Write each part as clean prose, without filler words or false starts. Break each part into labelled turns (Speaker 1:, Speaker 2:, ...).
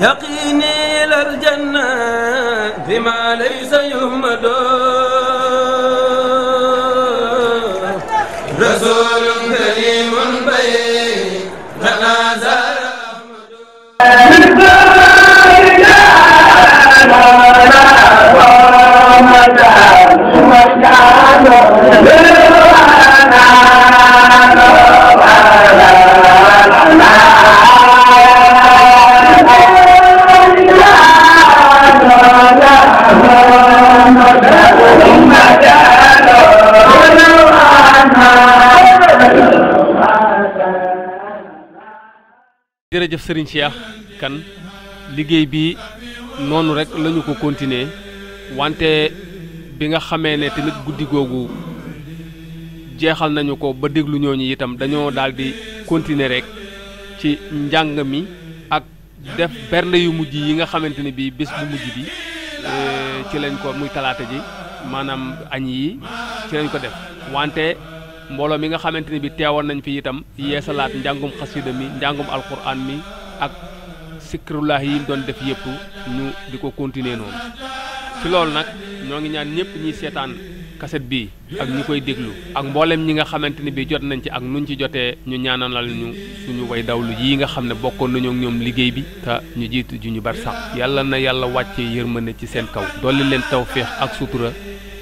Speaker 1: يقيني إلى الجنة بما ليس يهمد رسول كريم بين تنازل
Speaker 2: jërëjëf Serigne Cheikh Kane liggéey bi noonu rek lañu ko continuer wante bi nga xamee ne tamit guddi googu jeexal nañu ko ba déglu ñooñu itam dañoo daal di continuer rek ci njàng mi ak def bernde yu mujj yi nga xamante ne bii bés bu mujj bi ci lañ ko muy talaata ji maanaam añ yi ci lañ ko def wante mbooloo mi nga xamante ne bi teewoon nañ fi itam yeesalaat njàngum xasida mi njàngum alquran mi ak sikrullah yi ñu doon def yëpp ñu di ko continuer noonu ci loolu nag ñoo ngi ñaan ñëpp ñiy seetaan kaset bi ak ñi koy déglu ak mboolem ñi nga xamante ne bi jot nañ ci ak nuñ ci jotee ñu ñaanalal ñu suñu way dawlu yi nga xam ne bokkoon nañoo ak ñoom liggéey bi te ñu jiitu ju ñu bar sax yàlla na yàlla wàccee yërmande ci seen kaw dolli leen tawféex ak sutura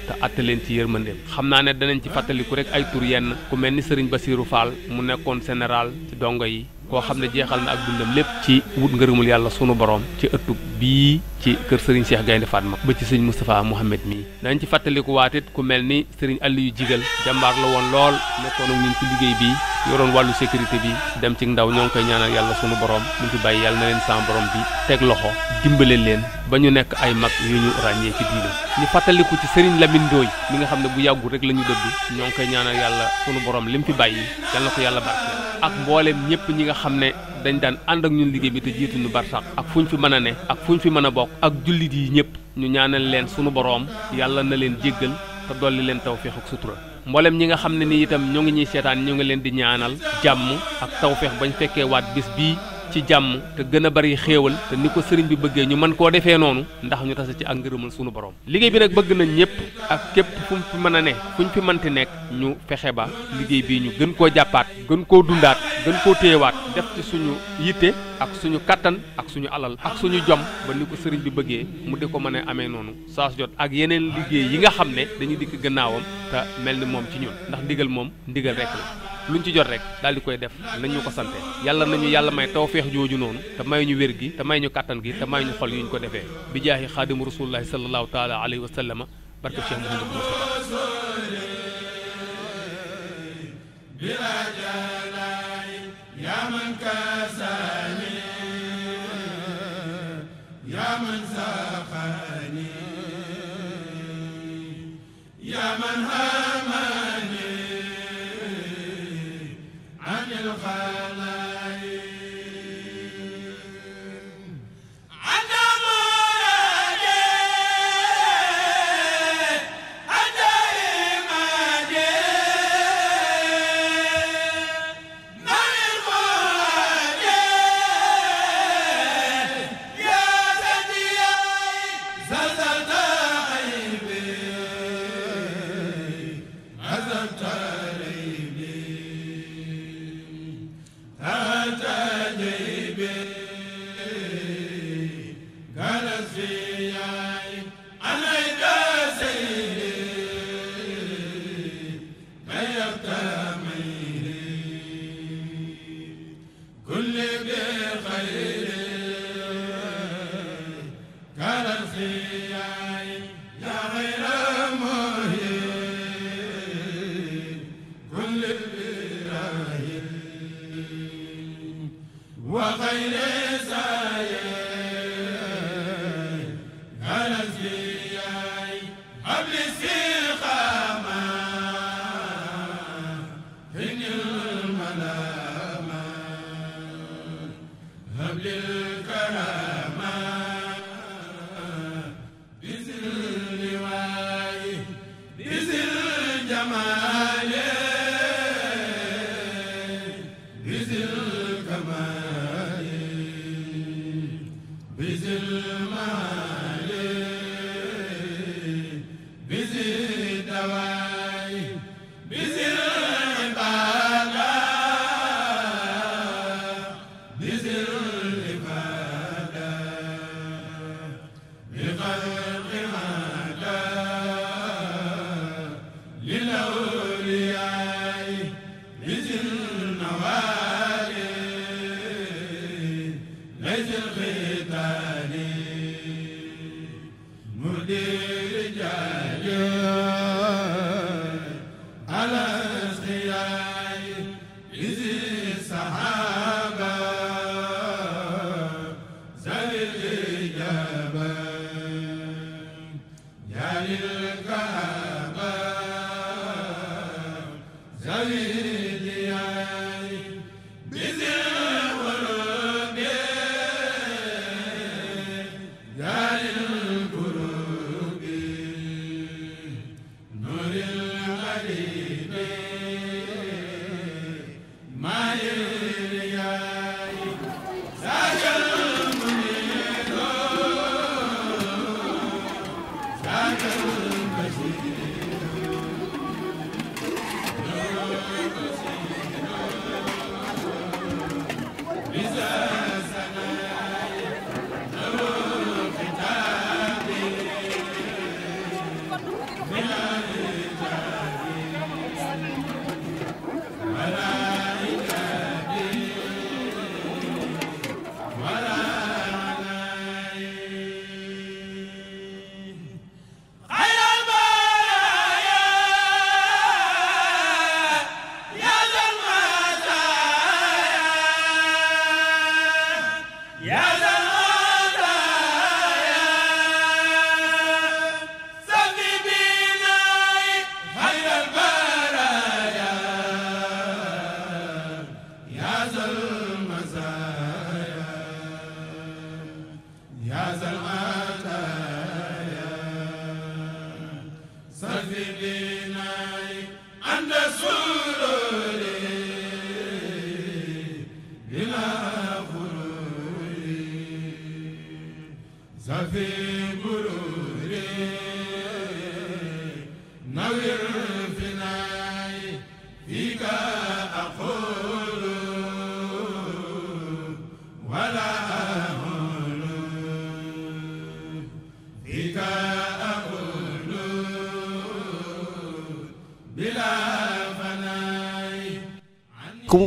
Speaker 2: te atte leen ci yërmandeem xam naa ne danañ ci fàttaliku rek ay tur yenn ku mel ni Serigne Bassirou Fall mu nekkoon général ci dongo yi koo xam ne jeexal na ak dundam lépp ci wut ngërëmul yàlla sunu borom ci ëttub bii ci kër Serigne Cheikh Gaynde Fatma ba ci Serigne Moustapha Mohamed mii danañ ci fàttaliku waatit ku mel ni Serigne Aliou Jigal jàmbaar la woon lool nekkoon ak ñun ci liggéey bi yoroon wàllu sécurité bi dem ci ndaw ñoo ngi koy ñaanal yàlla sunu borom mu fi bàyyi yàlla na leen sama borom bi teg loxo dimbale leen ba ñu nekk ay mag yu ñu ràññee ci diine ñu fàttaliku ci Serigne Lamine Ndoye mi nga xam ne bu yàggul rek la ñu dëdd ñoo ngi koy ñaanal yàlla sunu borom lim fi bàyyi yàlla na ko yàlla barkeel ak mboolem ñëpp ñi nga xam ne dañ daan ànd ak ñun liggéey bi te jiitu ñu barsax ak fu ñu fi mën a ne ak fu ñu fi mën a bokk ak jullit yi ñëpp ñu ñaanal leen sunu boroom yàlla na leen jéggal te dolli leen tawféex ak sutura mboolem ñi nga xam ne ni itam ñoo ngi ñuy seetaan ñu ngi leen di ñaanal jàmm ak tawféex bañ fekkee waat bis bii ci jàmm te gën a bari xéewal te ni ko sëriñ bi bëggee ñu mën koo defee noonu ndax ñu tase ci ak ngërëmal sunu borom liggéey bi nag bëgg nañ ñëpp ak képp fu mu fi mën a ne fu ñu fi mënti nekk ñu fexe ba liggéey bii ñu gën koo jàppaat gën koo dundaat gën koo téyewaat def ci suñu yitte ak suñu kattan ak suñu alal ak suñu jom ba ni ko sëriñ bi bëggee mu di ko mën a amee noonu saa su jot ak yeneen liggéey yi nga xam ne dañu dikk gannaawam te mel ni moom ci ñun ndax ndigal moom ndigal rek la luñ ci jot rek daal di koy def nañu ko sante yàlla nañu yàlla may tawféex jooju noonu te may ñu wér gi te may ñu kàttan gi te may ñu xol yu ñu ko defee bi jaahi xaadimu rasulullahi sallallahu taala alayhi wa sallama barke Cheikh Mouhamadou Moustapha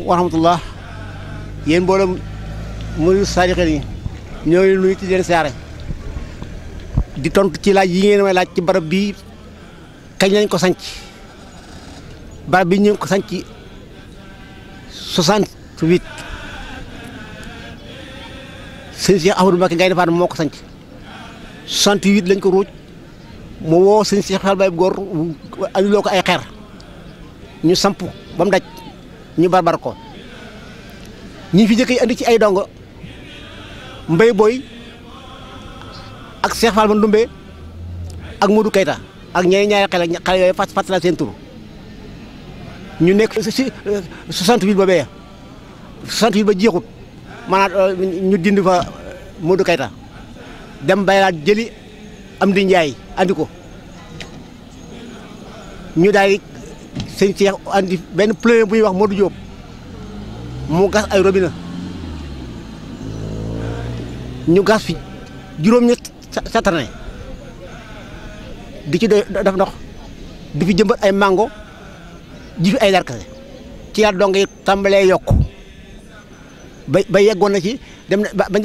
Speaker 3: wa rahmatullah yéen mboolem muy saadixeen yi ñoo ngi nuyu ci leen siyaare di tontu ci laaj yi ngeen may laaj ci barab bii kañ lañ ko sanc barab bi ñu ngi ko sanc 68 sëñ Cheikh Ahmadou Mbacké Gaïndé Fatma moo ko sanc 68 lañ ko ruuj mu woo sëñ Cheikh Fall Baye góor andiloo ko ay xeer ñu samp ba mu daj ñu barbar ko ñi fi jëkk andi ci ay dongo Mbay Boy ak Cheikh Fall Mandoumbe ak Modou Kayta ak ñaari xale yooyu fàttali seen tur ñu nekk si 68 ba bee 68 ba jeexut maanaam ñu dindi fa Modou Kayta dem baylaat jëli am di Njaay andi ko ñu daal di sëñ Cheikh andi benn plein bu ñuy wax Modou Diop mu gas ay robinet ñu gas fi juróom-ñett saterne di ci def ndox di fi jëmbat ay mango ji fi ay darkase ci la dong yi tàmbalee yokku ba yeggoon na ci dem na ba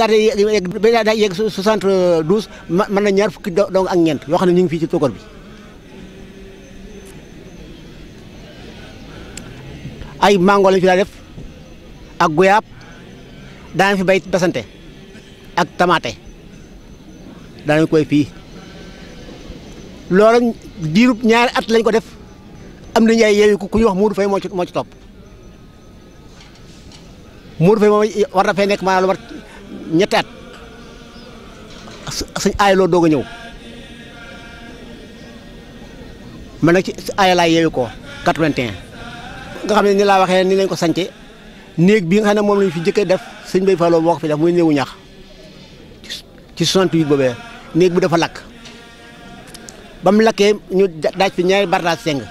Speaker 3: daa yegg 72 mën na ñaar fukki dong ak ñeent yoo xam ne ñu ngi fii ci toogoor bi ay mango lañ fi daa def ak guyaab daan fi bay basante ak tamaate daanañ koy fii loolu diirub ñaari at lañ ko def am na ñaay yeewi ku ñuy wax Modou Faye moo ci topp Modou Faye moom war na fee nekk maanaam lu war ñetti at suñ aay loo doog a ñëw man nag ci aaya laa yeewi ko 81 nga xam ne ni laa waxee ni lañ ko sance néeg bi nga xam ne moom lañ fi jëkkee def sëñ Bay Fallou moo ko fi def muy néegu ñax ci 68 boobee néeg bu dafa lakk ba mu lakkee ñu daaj fi ñaari bardaas seng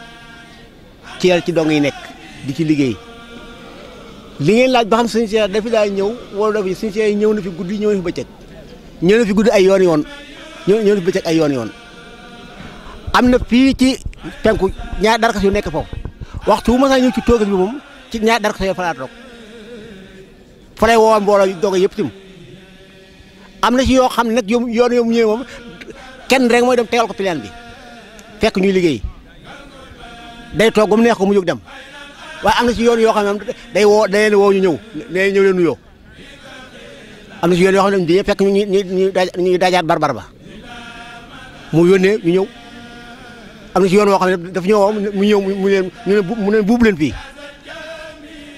Speaker 3: ci dong yi nekk di ci liggéey li ngeen laaj ba xam sëñ Cheikh dafi daa ñëw wala dafi sëñ Cheikh ñëw na fi guddi ñëw na fi bëccëg ñëw na fi guddi ay yoon ñëw na fi bëccëg ay yoon am na fii ci penku ñaari darkas yu nekk foofu waxtu bu ma saa ñëw ci toogal bi moom ci ñaari darkas yu fa laa toog fa lay woo mbooloo yu doog yëpp tim am na ci yoo xam ne nag yoon mu ñëwee moom kenn rek mooy dem tegal ko pileen bi fekk ñuy liggéey day toog ba mu neex ko mu jóg dem waaye am na ci yoon yoo xam ne day leen woo ñu ñëw ñëw leen nuyoo am na ci yoon yoo xam ne dañuy fekk ñuy daajaat barbar ba mu yónnee ñu ñëw am na ci yoon woo xam ne daf ñëw mu ñëw mu leen buub leen fii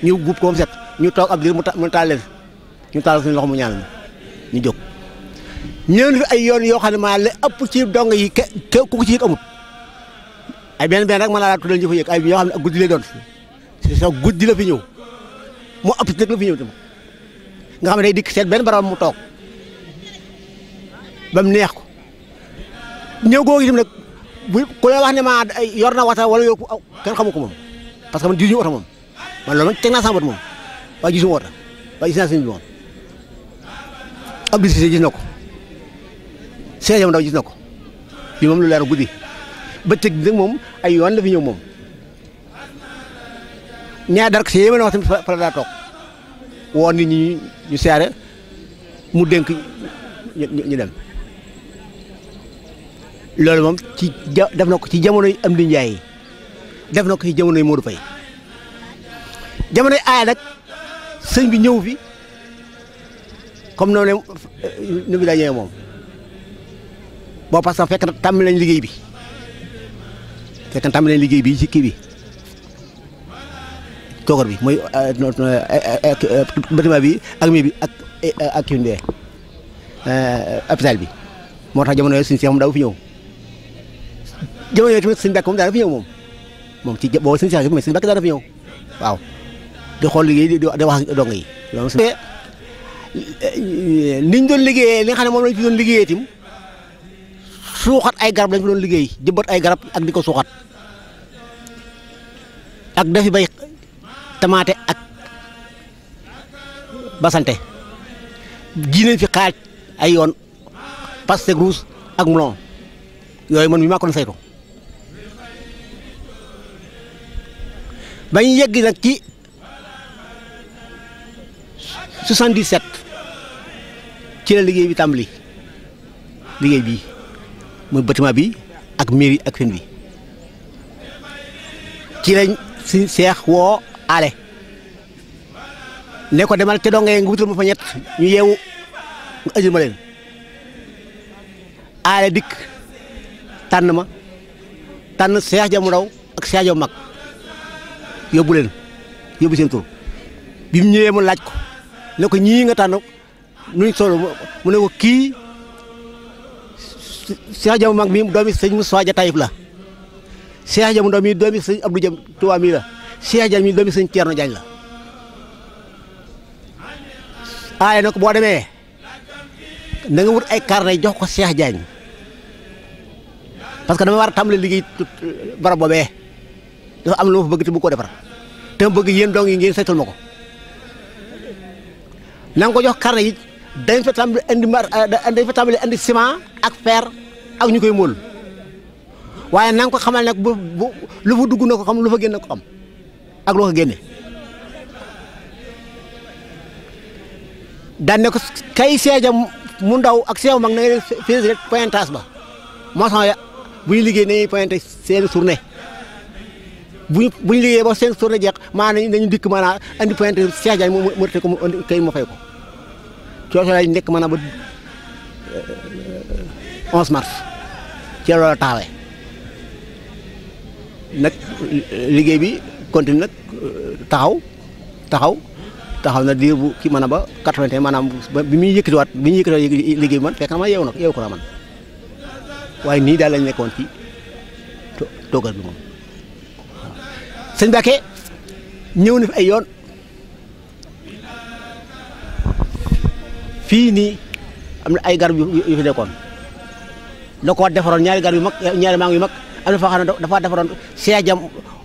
Speaker 3: ñu buub ko mu set ñu toog ab diir mu taal leen ñu taal suñu loxo mu ñaanal ñu jóg ñëw fi ay yoon yoo xam ne maa la ëpp ci dong yi ku ko ci yëg amut ay benn rek mën naa laa tuddal ñu fa yëg ay yoo xam ne ak guddi lay doon c'est ça guddi la fi ñëw mu ëpp ci dëkk la fi ñëw tam nga xam ne day dikk seet benn barab mu toog ba mu neex ko ñëw googu itam nag ku la wax ne maa yor na wata wala yor kenn xamu ko moom parce que man gisuñu oto moom man loolu man teg naa sama bët moom waaye gisuma oto waaye gis naa sëñ bi moom Abdou Cissé gis na ko Cheikh Ndaw gis na ko fii moom lu leer guddi bëccëg bi nag moom ay yoon la fi ñëw moom ñaar dark si yéeme na wax tamit fa la daa toog woo nit ñi ñu seere mu dénk ñu dem loolu moom def na ko ci jamonoy Amdi Njaay def na ko ci jamonoy Modou Faye jamonoy aaya nag sëñ bi ñëw fi comme noonu ne bi daa ñëwee moom boo parce que fekk na tàmbali nañ liggéey bi ci kii bi tookar bi mooy bâtiment bi ak mi bi ak kii bi hôpital bi moo tax jamono yooyu suñu seex moom daaw fi ñëw jamono yooyu tamit suñu bekk moom daana fi ñëw moom ci boobu suñu seex bi mais suñu bekk daana fi ñëw waaw di xool liggéey di wax ak dong yi niñ doon liggéeyee li nga xam ne moom lañ fi doon liggéeyee tim suuxat ay garab lañ fi doon liggéey jëmbat ay garab ak di ko suuxat ak dafi bay tamaate ak basante ji nañ fi xaaj ay yoon pastèque rouge ak melon yooyu man mi maa ko doon saytu bañ yegg nag ci 77 ci la liggéey bi tàmbali liggéey bii mooy bâtiment bi ak mairie ak fen bi ci lañ si seex woo ale ne ko demal te dongee nga wutal ma fa ñett ñu yeewu nga ëjël ma leen ale dikk tànn seex ja mu ndaw ak seex ja mu mag yóbbu leen yóbbu seen tur bi mu ñëwee mu laaj ko ne ko ñii nga tànn nuñ solo mu ne ko kii seex ja mu mag mi doomi sëñ Moussa ja Taïf la seex ja mu ndaw mi doomi sëñ Abdou Jam Touba mi la seex ja mi doomi sëñ Thierno Diagne la aaye nag boo demee na nga wut ay carnet jox ko Cheikh Diagne parce que dama war a tàmbali liggéey barab boobee dafa am lu ma fa bëgg te bu ko defar te ma bëgg yéen dong yi ngeen saytul ma ko na nga ko jox carnet yi dañ fa tàmbali indi ciment ak fer ak ñu koy móol waaye na nga ko xamal nag bu lu fa dugg na ko xam lu fa génn ko xam ak loo ko génne daan ne ko kay seeja mu ndaw ak seew mag na nga fii rek pointage ba maçon ya bu ñu liggéey nañuy pointé seen journée bu ñu liggéey ba seen journée jeex maanaam nañu dikk maanaam andi pointé Cheikh Diagne mu rete ko mu andi kay ma fay ko cooso lañ nekk maanaam ba 11 mars ci loolu taxawee nag liggéey bi continue nag taxaw na diir bu kii maanaam ba 81 maanaam bi muy yëkkatiwaat liggéey bi man fekk na ma yeewu ko na man waaye nii daal lañ nekkoon ci toogal bi moom waaw sëñ Mbacke ñëw na fi ay yoon fii nii am na ay garab yu fi nekkoon da koo defaroon ñaari garab yu mag ñaari mango yu mag am na foo xam ne dafa defaroon seejam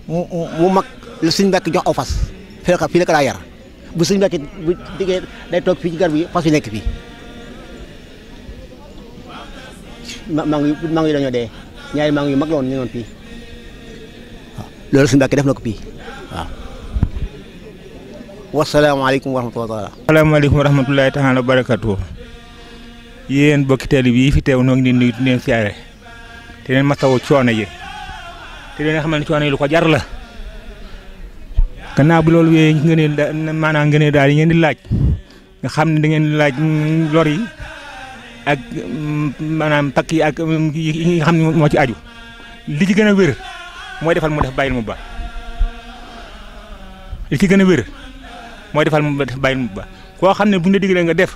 Speaker 3: mu mag la suñu mbokk jox aw fas fii la ko daa yar bu suñu mbokk bu diggee day toog fii ci garab yi fas yi nekk fii mango yi dañoo dee ñaari mango yu mag la woon ñu noon fii waaw loolu suñu mbokk def na ko fii waaw. wasalaamaaleykum wa rahmatulah.
Speaker 4: asalaamaaleykum wa rahmatulahi taala wa barakatuh. Yéen bokki teel bi fi teew noo ngi leen di leen siyaare te leen masawu coono yi te leen xam ne coono yi lu ko jar la. gannaaw bi loolu yooyu ngeen maanaam ngeen daal yi ngeen di laaj nga xam ne da ngeen di laaj lor yi ak maanaam takk yi ak yi nga xam ne moo ci aju li ci gën a wér mooy defal mu def bàyyil mu ba li ci gën a wér. mooy defal mu def bàyyi mu ba koo xam ne bu ñu la digalee nga def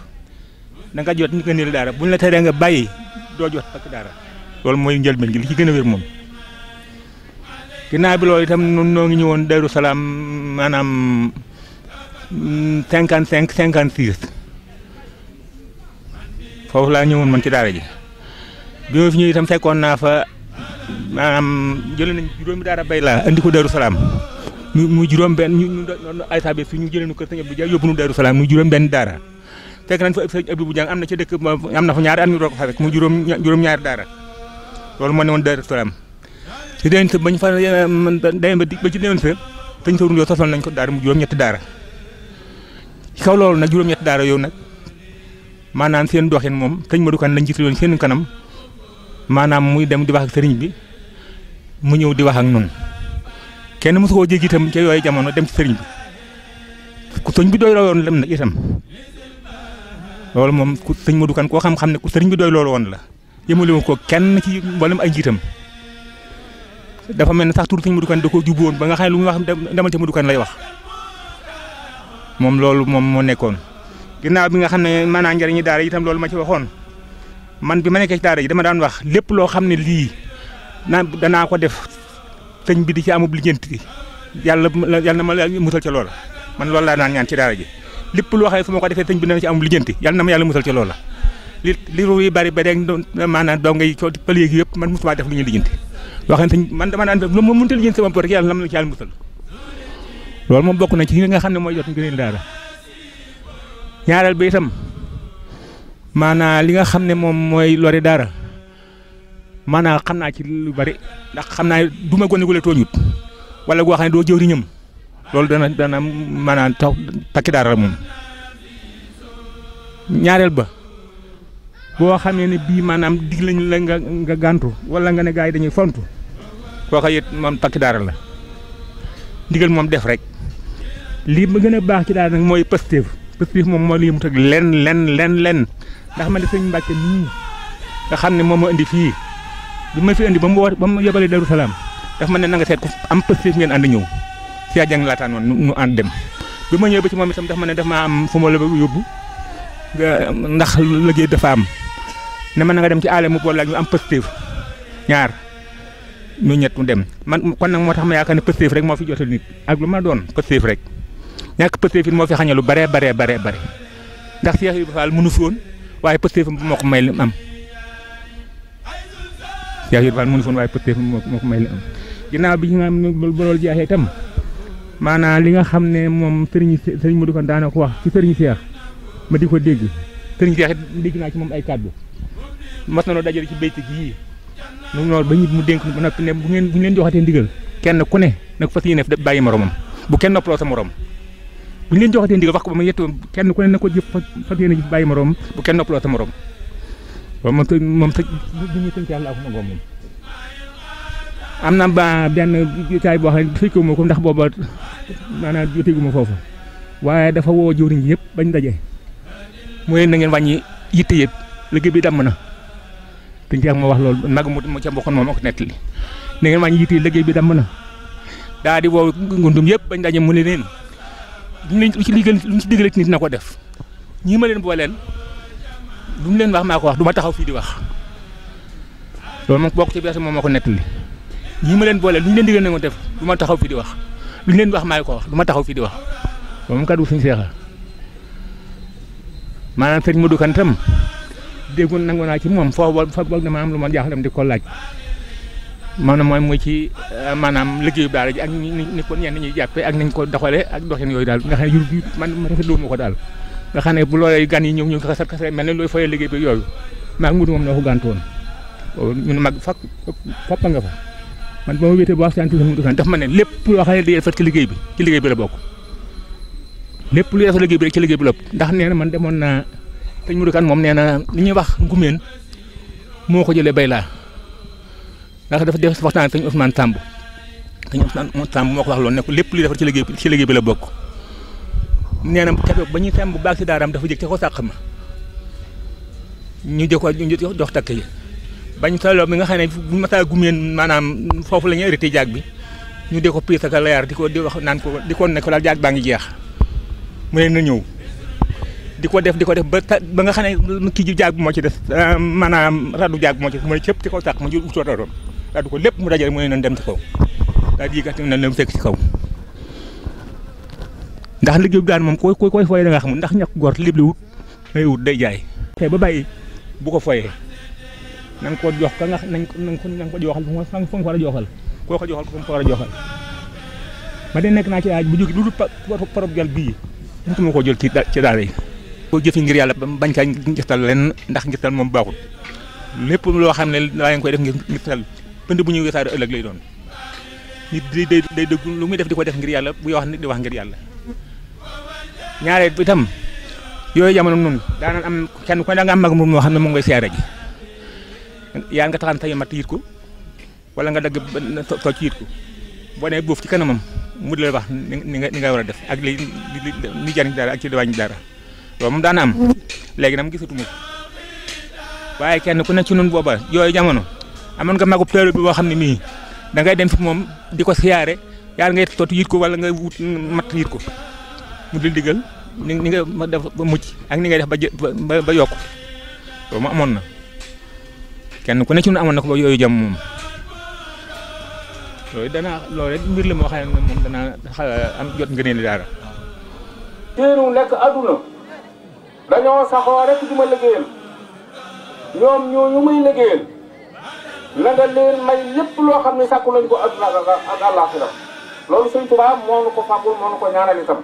Speaker 4: da nga jot ñu nga niil daara bu ñu la teree nga bàyyi doo jot ak daara loolu mooy njëlbeen gi li ci gën a wér moom. ginnaaw bi loolu itam noo ngi ñëwoon Darou Salaam maanaam 55 56 foofu laa ñëwoon man ci daara ji bi ma fi ñëw itam fekkoon naa fa maanaam jëlee nañ juróomi daara bay laa andi ko Darou Salaam. mu juróom benn ñu ay sabe fi ñu jëlee nu kër sëñ Abdou Dia yóbbu nu Darou Salaam mu juróom benn daara fekk nañ fa sëñ Abdou Dia am na ca dëkk am na fa ñaari at ñu doog ko fa fekk mu juróom ñaari daara loolu moo ne woon Darou Salaam ci déwén sa bañ fa day ba ci déwén sa sëñ Sawru yoo sosoon nañ ko daara mu juróom-ñetti daara ci kaw loolu nag juróom-ñetti daara yow nag maanaam seen doxin moom sëñ Modou Kane lañ gis woon seen kanam maanaam muy dem di wax ak sëriñ bi mu ñëw di wax ak noonu kenn mosu koo jéggi itam ca yooyu jamono dem ci sëriñ bi ku sëñ bi doy loo woon lem nag itam loolu moom ku sëñ Modou Kane koo xam-xam ne ku sëriñ bi doy loolu woon la yëmale ko kenn ci mboolem ay jiitam dafa mel ne sax tur sëñ Modou Kane da koo jubbu woon ba nga xam ne lu muy wax demal ca Modou Kane lay wax moom loolu moom moo nekkoon. ginnaaw bi nga xam ne maanaam njëriñu daara itam loolu ma ci waxoon man bi ma nekkee ci daara ji dama daan wax lépp loo xam ne lii danaa ko def. sëñ bi di ci amub lijjanti yàlla na ma musal ca loola man loolu laa naan ñaan ci daara ji lépp loo xam ne su ma ko defee sëñ bi dana ci amub lijjanti yàlla na ma yàlla musal ca loola li ru yi bari ba rek maanaam doo ngay coo pël gi yëpp man mosuma def lu ñuy lijjanti loo xam ne sëñ man dama daan def lu ma mënta lijjanti sama bopp rek yàlla na ma ci yàlla musal loolu moom bokk na ci nga xam ne mooy jot ngëneel daara ñaareel bi itam maanaam li nga xam ne moom mooy lori daara maanaam xam naa ci lu bari ndax xam naa du ma gone gu la tooñut wala goo xam ne doo jëwriñam loolu dana maanaam taw takki daara la moom. ñaareel ba boo xamee ne bii maanaam dig lañ la nga gàntu wala nga ne gars yi dañuy fontu kooka it moom takki daara la ndigal moom def rek lii ba gën a baax ci daara nag mooy Pastef moom moo lii mu tëgg len ndax man de sëñ Mbàkke nii nga xam ne moom moo indi fii. bi ma fi indi ba mu yebalee Darou Salaam daf ma ne na nga seet ku am Pastef ngeen ànd ñëw si jàng laataan woon nu ànd dem bi ma ñëwee ba ci moom itam daf ma ne daf maa am fu ma la yóbbu ndax liggéey dafa am ne ma na nga dem ci àll mu boole ak ñu am Pastef ñaar ñu ñett mu dem man kon nag moo tax ma yaakaar ne Pastef rek moo fi jotal nit ak lu ma doon Pastef rek ñàkk Pastef it moo fi xañal lu bare ndax Cheikh Ibrahima Fall mënu fi woon waaye Pastef moo ko may li am. yaa ngi faal mënu foon waaye peut-être moo ko may li am ginnaaw bi nga xam ne ba loolu jeexee itam maanaam li nga xam ne moom sëriñ Modou Kane daana ko wax ci sëriñ Cheikh ma di ko dégg sëriñ Cheikh dégg naa ci moom ay kàddu mas na noo dajale ci béykat yii noonu ba mu dénk ba noppi ne bu ñu leen joxatee ndigal kenn ku ne nag fas yéene def bàyyi moromam bu kenn noppaloo sa morom bu ñu leen joxatee ndigal wax ko ba ma yettu kenn ku ne na ko jëf fas yéene bàyyi moromam bu kenn noppaloo sa morom. waaw moom sëñ bi ñu sëñ Cheikh laa ko nangoo moom am na ba benn jotaay boo xam ne fekkee ma ko ndax booba maanaam joteegu ma foofu waaye dafa woo jëwriñ yëpp bañ daje mu leen na ngeen wàññi yitte yëpp liggéey bi damm na sëñ Cheikh ma wax loolu nag mu ca mbokkoon moom ak nettali na ngeen wàññi yitte liggéey bi damm na daa di woo ngundum yëpp bañ daje mu ne leen lu ci digal nit na ko def ñii ma leen booleel lu mu leen wax maa ko wax du ma taxaw fii di wax loolu moom bokk ci bees moom moo ko nettali ñii ma leen boole lu ñu leen digal na nga def du ma taxaw fii di wax lu ñu leen wax maa ko wax du ma taxaw fii di wax loolu moom kàddu suñu seexa maanaam sëñ Modou Kane tam déggoon nangu naa ci moom foofu fa boog dama am lu ma jaaxle di ko laaj maanaam mooy muy ci maanaam liggéeyu daara ji ak ni ko ñenn ñuy jàppee ak niñ ko doxalee ak doxin yooyu daal nga xam ne yu man rafetlu ma ko daal nga xam ne bu loolee gan yi ñëw ñu xasar mel ne looy fayee liggéey bi yooyu maa ngi mutu moom noo ko gàntoon ñun mag foppa nga fa man ba ma wéetee ba wax scientifique mu daf ma ne lépp loo xam ne day defar ci liggéey bi la bokk lépp lu defar liggéey bi rek ci liggéey bi la ndax nee na man demoon naa sëñ Modou Kane moom nee na li ñuy wax ngumeen moo ko jëlee bay laa ndax dafa def waxtaan sëñ Ousmane Samb moo ko wax loolu ne ko lépp lu defar ci liggéey bi la bokk nee na ba ñuy sem bu baax si daaraam dafa jëg te ko sàq ma ñu jox takk yi bañ tolloo bi nga xam ne bu masaa gumeen maanaam foofu la ñuy arrêté jaag bi ñu dee ko piis ak layaar di wax naan ko di ko ne ko daal jaag baa ngi jeex mu ne na ñëw di ko def ba nga xam ne kii ji jaag bi moo ci des maanaam radu jaag bi moo ci des mu ne cëpp ci kaw sàq ma jël utoo radoom radu ko lépp mu dajale mu ne nañ dem ci kaw daal di yëkkati na leen fekk ci kaw ndax liggéey bi daan moom koy fooyee da nga xamul ndax ñàkk góor lépp li wut day wut day jaay xëy ba bàyyi bu ko fooyee na nga ko jox ka nga nañ ko joxal fa nga war a joxal koo ko joxal ko fa nga war a joxal ma de nekk naa ci laaj bu jóge lu dul parob jal bii mënut ma koo jël ci daara yi koo jëfi ngir yàlla bañ kaa njëstal leen ndax njëstal moom baaxul lépp loo xam ne waaye nga koy def ngir njëstal pënd bu ñuy wesaare ëllëg lay doon nit day dëgg lu muy def di ko def ngir yàlla bu wax nit di wax ngir yàlla ñaareel bi itam yooyu jamono noonu daanaka am kenn ko da nga am mag moo xam ne moom ngay siyaare ji yaa nga taxan tey mat yit ko wala nga dagg toj yit ko boo nee boof ci kanamam mu di la wax ni nga war a def ak li jariñ dara ak ci wàññi dara loolu moom daana am léegi nag gisatuma ko waaye kenn ku nekk ci noonu booba yooyu jamono amoon nga magub tëral bi boo xam ne mii da ngay dem fi moom di ko siyaare yaa ngay toti yit ko wala nga wut mat yit ko mu dil digal ni nga def ba mucc ak ni ngay def ba yokk loolu mu amoon na kenn ku ne ci ñun amoon na ko ba yooyu jam moom loolu rek mbir la moo xam ne moom dana am jot ngëneel li dara
Speaker 5: téeru nekk adduna dañoo saxoo rek di ma liggéeyal ñoom ñooñu may liggéeyal na nga leen may lépp loo xam ne sàkku lañ ko adduna ak àllaaxira loolu Sëñ Tuubaa moo nu ko fàggul moo nu ko ñaanal itam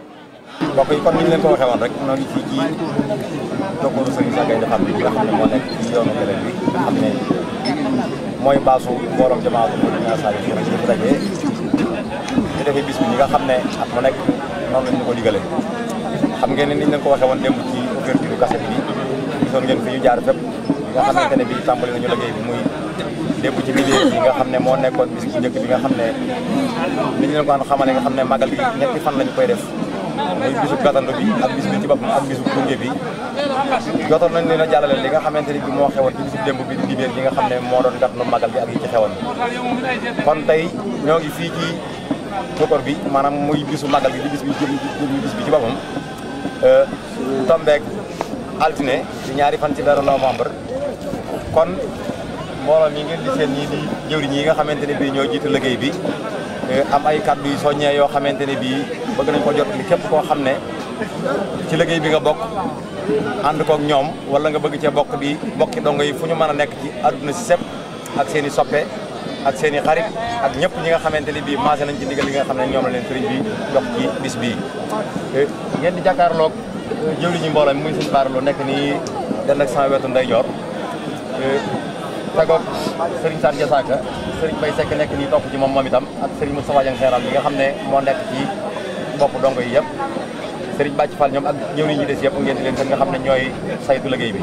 Speaker 6: mbokk yi kon ni ñu leen ko waxee woon rek ñoo ngi fii ci dokooru Serigne Cheikh Gaïndé Fatma bi nga xam ne moo nekk ci yoonu Gélém bi nga xam ne mooy baasu mbooloom jamaatu Mouride Sall bi ñu dajee ñu defee bis bi ñi nga xam ne at mu nekk noonu lañ ñu ko digalee xam ngeen ne ni ñu leen ko waxee woon démb ci ouverture cassette bi gisoon ngeen fi ñu jaar fépp bi nga xamante ne bii tàmbali nañu liggéey bi muy démb ci milieu bi nga xam ne moo nekkoon bis bu njëkk bi nga xam ne ni ñu leen ko xamale nga xam ne magal gi ñetti fan lañu koy def muy bisu gàttandu bi ak bis bi ci boppam ak bisu gunge bi jotoon nañ leen a jàllale li nga xamante ni bi moo xewoon ci bisu démb bi di dibéer yi nga xam ne moo doon gàttandu magal gi ak yi ci xewoon bi kon tey ñoo ngi fii ci Bokor bi maanaam muy bisu magal gi di bis bi bis bi ci boppam tombeek altine ci ñaari fan ci weeru novembre kon mbooloo mi ngeen di seen ñii di jëwriñ yi nga xamante ne bii ñoo jiitu liggéey bi am ay kàddu yu soññee yoo xamante ne bii bëgg nañ ko jot li képp koo xam ne ci liggéey bi nga bokk ànd koog ñoom wala nga bëgg cee bokk di bokki dongo yi fu ñu mën a nekk ci àdduna si sépp ak seen i soppe ak seen i xarit ak ñëpp ñi nga xamante ne bii maase nañ ci ndigal li nga xam ne ñoom la leen sëriñ bi jox ci bis bii ngeen di jàkkaarloog jëwriñ ñi mbooloo mi muy suñu baaraloo nekk nii den ak sama wetu ndeyjoor tegoog Serigne Sarr Diasaka Serigne Baye Seck nekk nii topp ci moom itam ak Serigne Moustapha Dieng Xeeral bi nga xam ne moo nekk ci bopp dongo yi yëpp Serigne Bàcc Fall ñoom ak jëwriñ ñi des yëpp ngeen di leen nga xam ne ñooy saytu liggéey bi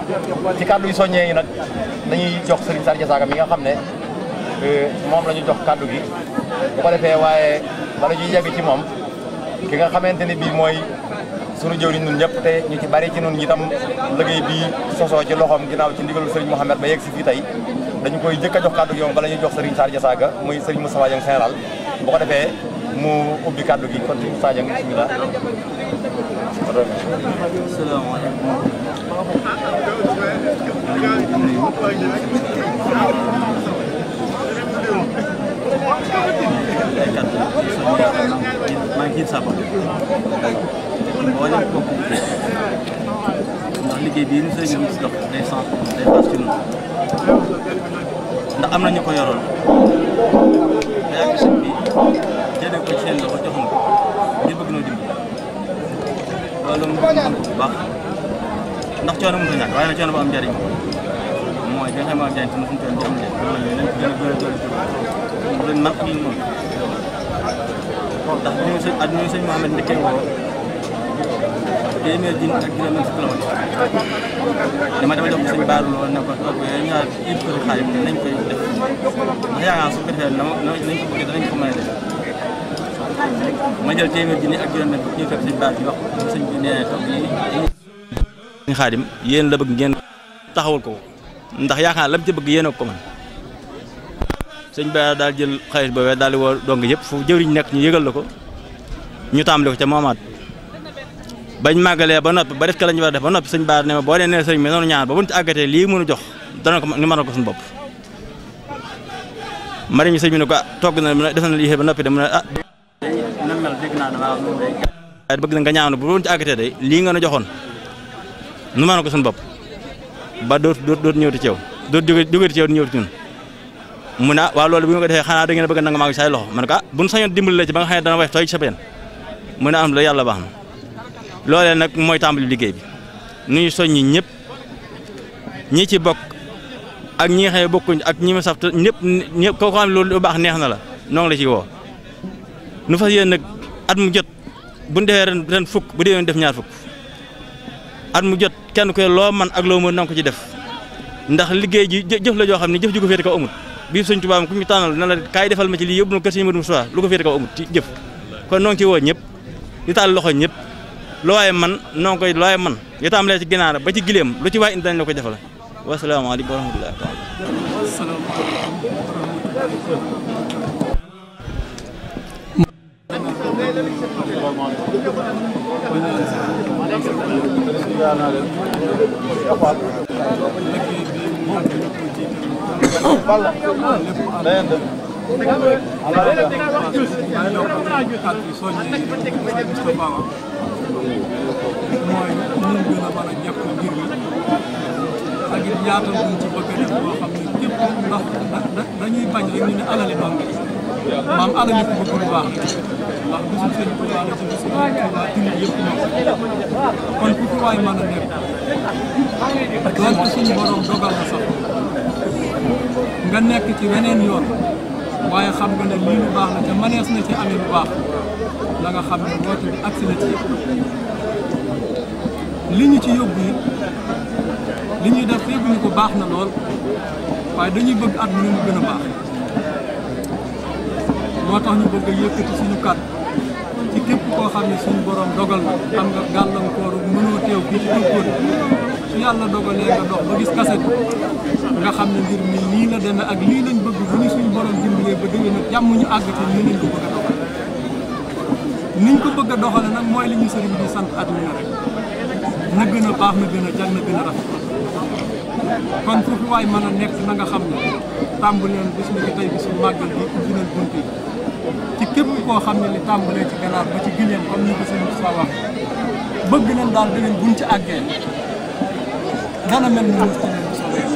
Speaker 6: ci kàddu yu soññee yi nag dañuy jox Serigne Sarr Diasaka mi nga xam ne moom la ñu jox kàddu gi bu ko defee waaye bala ñuy yegg ci moom ki nga xamante ne bii mooy sunu jëwriñ ñun ñëpp te ñu ci bari ci ñun itam liggéey bi sosoo ci loxoom ginnaaw ci ndigalul Serigne Mohamed ba yegg si fii tey dañu koy jëkk a jox kàddu gi yow bala ñuy jox Serigne Sarr Diasaka muy Serigne Moustapha Dieng Général bu ko defee mu ubbi kàddu gi kon Moustapha Dieng bismillah.
Speaker 7: maa ngi ciy sàmm mboolem kooku ndax liggéey bii ñu sëriñ bi si dox day sens day fas ci ñun ndax am na ñu ko yoroon te yàgg sëñ bi jëlee ko ci seen loxo joxoon ko ngir bëgg noo dimbali loolu mu bëgg ko bu baax ndax coono mënut a ñàkk waaye nag coono bu am njariñ mooy bi nga xam ne am njariñ te suñu coono bi am njariñ loolu la ñu gën a doole man ak li mu ndax bi ñu sëñ at ñu sëñ Mouhamed njëkkee woo téeméer ji ak juróom fukk la woon dama jox ko sëñ Baaru loolu ne ko toog yooyu ñaar yëpp ko xaalis nañ koy def ndax yaakaar su ko defee nañ ko bëgg danañ ko mën a def ma jël téeméer ji ak juróom fukk ñu fekk sëñ Baaru bi wax sëñ bi nee toog yi sëñ Xaadim yéen la bëgg ngeen taxawul ko ndax yaakaar lam ci bëgg yéen a ko man sëñ Baaru daal jël xaalis boobee daal di woo dong yëpp fu jëwriñ nekk ñu yëgal la ko ñu tàmbali ko ca moomaat bañ màggalee ba noppi ba def ka la ñu war a def ba noppi sëñ Bara ne ma boo dee nee sëñ bi noonu ñaan ba buñ ci àggatee lii mënu jox dana ko ñu mënal ko suñu bopp mari mi sëñ bi ne ko togg na def na lii ba noppi de mu ne nan mel dégg naa dama moom day bëgg na nga ñaanu bu buñ ci àggatee day lii nga nu joxoon nu mënal ko suñu bopp ba doot ñëwti ci yow doot jógati ci yow di ñëwti ñun mu ne waaw loolu bu nga ko defee xanaa da ngeen bëgg nanga maa ngi say loxo ma ne ko buñ sañoon dimbali la ci ba nga xam ne dana weef tooy ci sa benn mu ne am la yàlla baax na loolee nag mooy tàmbali liggéey bi nuyu soññi ñëpp ñi ci bokk ak ñi nga xam ne bokkuñ ak ñi ma saf ñëpp koo xam ne loolu lu baax neex na la noo ngi la ci woo nu fas yéen nag at mu jot bu ñu defee ren fukk bu dee def ñaar fukk at mu jot kenn koy loo man ak loo mën na ko ci def ndax liggéey ji jëf la joo xam ne jëf ju ko féete kaw amut bii sëñ Tuubaa ku ñu tànnal na la kaay defal ma ci lii yóbbu na kër sëñ Modou Moussa lu ko féete kaw amut ci jëf kon noo ngi ci woo ñëpp di taal loxo ñëpp loo waaye man noo koy loo waaye man yi tàmbalee ci ginaar ba ci gileem lu ci waay indi dañ la ko defal wasalaamaaleykum wa rahmatullahi taala
Speaker 8: mooy ñu gën a mën a jàpp mbir mi ak it yaatal buñ ci bëgg a def boo xam ne képp ndax dañuy bañ rek ñu ne alali doom maam alali ko bëgg lu baax ndax bisu sëñ Tuubaa la ci bisu sëñ Tuubaa dund yëpp ñoom kon ku fi waay mën a nekk doonte suñu borom dogal na sax nga nekk ci weneen yoon waaye xam nga ne lii lu baax la te manees na ci amee lu baax la nga xam ne woote bi agsi na ci li ñu ci yóbbu it li ñuy def yóbbu ñu ko baax na lool waaye dañuy bëgg at mi mu gën a baax moo tax ñu bëgg a yëkkati suñu kàddu ci képp koo xam ne suñu borom dogal na am nga gàllankooru mënoo teew fii ci Tulkoor su yàlla dogalee nga dox ba gis kaset nga xam ne mbir mi lii la demee ak lii lañ bëgg bu ñu suñu borom dimbalee ba déwén nag jàmm ñu àgg ci ñu lañ ko bëgg a doxal niñ ko bëgg a doxale nag mooy li ñu sëriñ bi sant at mi na rek na gën a baax na gën a jag na gën a rafet kon foofu waay mën a nekk na nga xam ne tàmbaleen bis ni ki tey bisu màggal bi ubbi nañ bunt yi ci képp koo xam ne li tàmbalee ci ganaar ba ci gileem comme ni ko sëriñ Moussa wax bëgg nañ daal dinañ buñ ci àggee dana mel ni mos ci leen bu soobee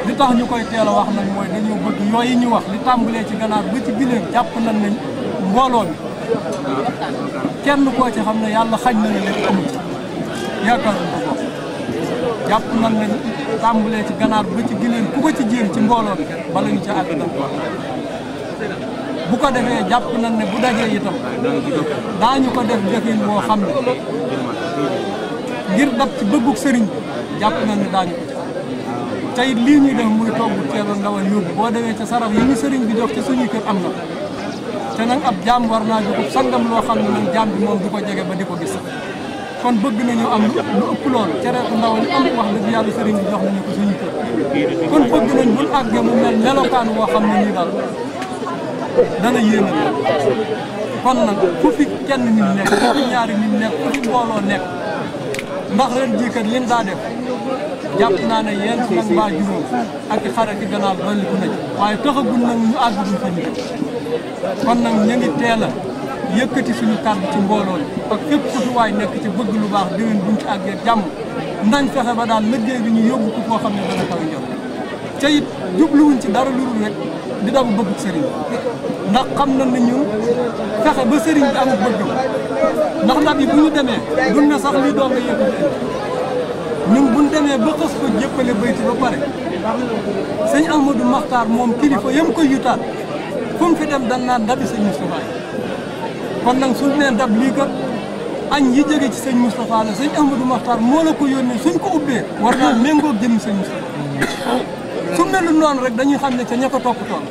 Speaker 8: li tax ñu koy teel a wax nag mooy dañoo bëgg yooyu ñu wax li tàmbalee ci ganaar ba ci gileem jàpp nañ ne mbooloo mi kenn koo ci xam ne yàlla xañ na ne lépp amu ci yaakaar nañ ko bokk jàpp nañ ne tàmbalee ci ganaar ba ci gileem ku ko ci jéem ci mbooloo bi bala ñu ci àgg dañ ko bu ko defee jàpp nañ ne bu dajee itam daañu ko def defin boo xam ne ngir dab ci bëggug sëriñ bi jàpp nañ ne daañu ko ci te it lii ñuy def muy togg teel a ndawal yóbbu boo demee ca saraf yi ñu sëriñ bi jox ca suñuy kër am na te nag ab jaam war naa jóg sangam loo xam ne nag jaam bi moom du ko jege ba di ko gis kon bëgg nañu am lu ëpp loolu cereetu ndawal am wax dëgg yàlla sëriñ bi jox nañu ko suñu kër kon bëgg nañ buñ àggee mu mel melokaan woo xam ne nii daal dana yéeme kon nag fu fi kenn nit nekk fu fi ñaari nit nekk fu fi mbooloo nekk ndax ren jii kat liñ daa def jàpp naa ne yéen su nag mbaa juróom ak i xare ki ganaar dolli ko na ci waaye taxagul nag ñu àgg duñ fa ñu kon nag ñu ngi teel a yëkkati suñu kàddu ci mbooloo ak fépp fu waay nekk ci bëgg lu baax déwén buñ ci àggee jàmm nañ fexe ba daal liggéey bi ñu yóbbu ko foo xam ne dana kaw njort te it jubluwuñ ci dara lu dul rek di dabu bëgg sëriñ ndax xam nañ ne ñun fexe ba sëriñ bi amul bëggam ndax ndab yi bu ñu demee duñ ne sax lii doo nga yëkkati ñun buñ demee ba xës ko jëppale bayti ba pare sëñ Ahmadou Makhtar moom kilifa yam koy yutaat fu mu fi dem dan naan ndabi sëñ Moustapha yi kon nag suñ nee ndab lii kat añ yi jóge ci sëñ Moustapha la sëñ Ahmadou Makhtar moo la ko yónnee suñ ko ubbee war naa méngóog jëmm sëñ Moustapha su melul noonu rek dañuy xam ne ca ña ko toppatoon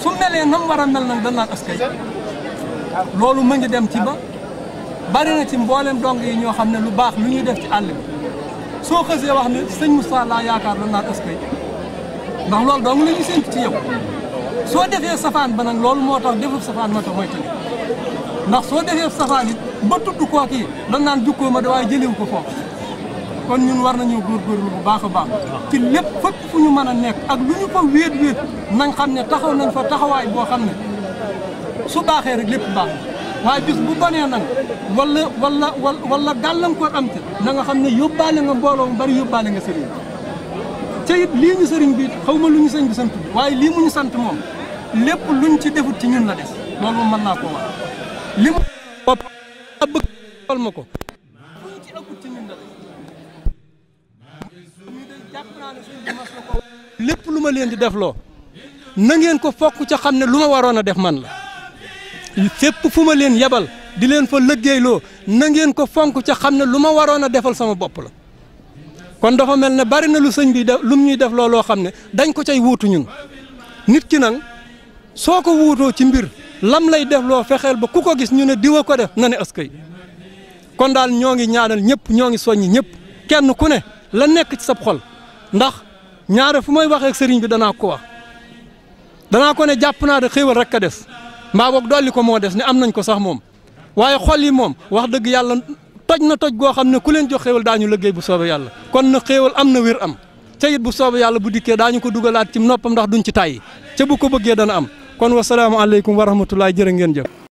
Speaker 8: su melee nam war a mel nag dan naan askay loolu mu ngi dem ci ba bari na ci mboolem dong yi ñoo xam ne lu baax lu ñuy def ci àll bi soo xësee wax ne sëñ Moustapha laa yaakaar dan naan askay ndax loolu dong la ñu séntu ci yow soo defee safaan ba nag loolu moo tax defub safaan ma tax mooy tamit ndax soo defee safaan it ba tudd kooku yi dañ naan jukkoo ma da waaye jëlewu ko foofu kon ñun war nañoo góorgóorlu bu baax a baax ci lépp fépp fu ñu mën a nekk ak lu ñu fa wéet nañ xam ne taxaw nañ fa taxawaay boo xam ne su baaxee rek lépp baax waaye bis bu bonee nag wala gàllankoor am te na nga xam ne yóbbaale nga mbooloo mu bari yóbbaale nga sëriñ te it lii ñu sëriñ bi xaw ma lu ñu sëñ bi sant bi waaye lii mu ñu sant moom lépp luñ ci defut ci ñun la des loolu moom mën naa ko wax li mu bopp bëgg xool ma ko luñ ci ëpput ci ñun la des ñu de jàpp naa ne sëñ bi mas na ko lépp lu ma leen di def loo na ngeen ko fokk ca xam ne lu ma waroon a def man la fépp fu ma leen yebal di leen fa liggéeyloo na ngeen ko fonk ca xam ne lu ma waroon a defal sama bopp la kon dafa mel ne bari na lu sëñ bi def lu mu ñuy def loo xam ne dañ ko cay wuutu ñun nit ki nag soo ko wuutoo ci mbir lam lay def loo fexeel ba ku ko gis ñu ne diwa ko def na ne askay kon daal ñoo ngi ñaanal ñëpp ñoo ngi soññi ñëpp kenn ku ne la nekk ci sab xol ndax ñaare fu may waxee ak sëriñ bi danaa ko wax danaa ko ne jàpp naa de xéewal rek a des mbaa boog dolli ko moo des ne am nañ ko sax moom waaye xol yi moom wax dëgg yàlla toj na toj goo xam ne ku leen jox xéewal daañu liggéey bu soobee yàlla kon na xéewal am na wér am ca it bu soobee yàlla bu dikkee daañu ko dugalaat ci noppam ndax duñ ci tàyyi ca bu ko bëggee dana am kon wasalaamaaleykum wa rahmatullahi jërë ngeen jëf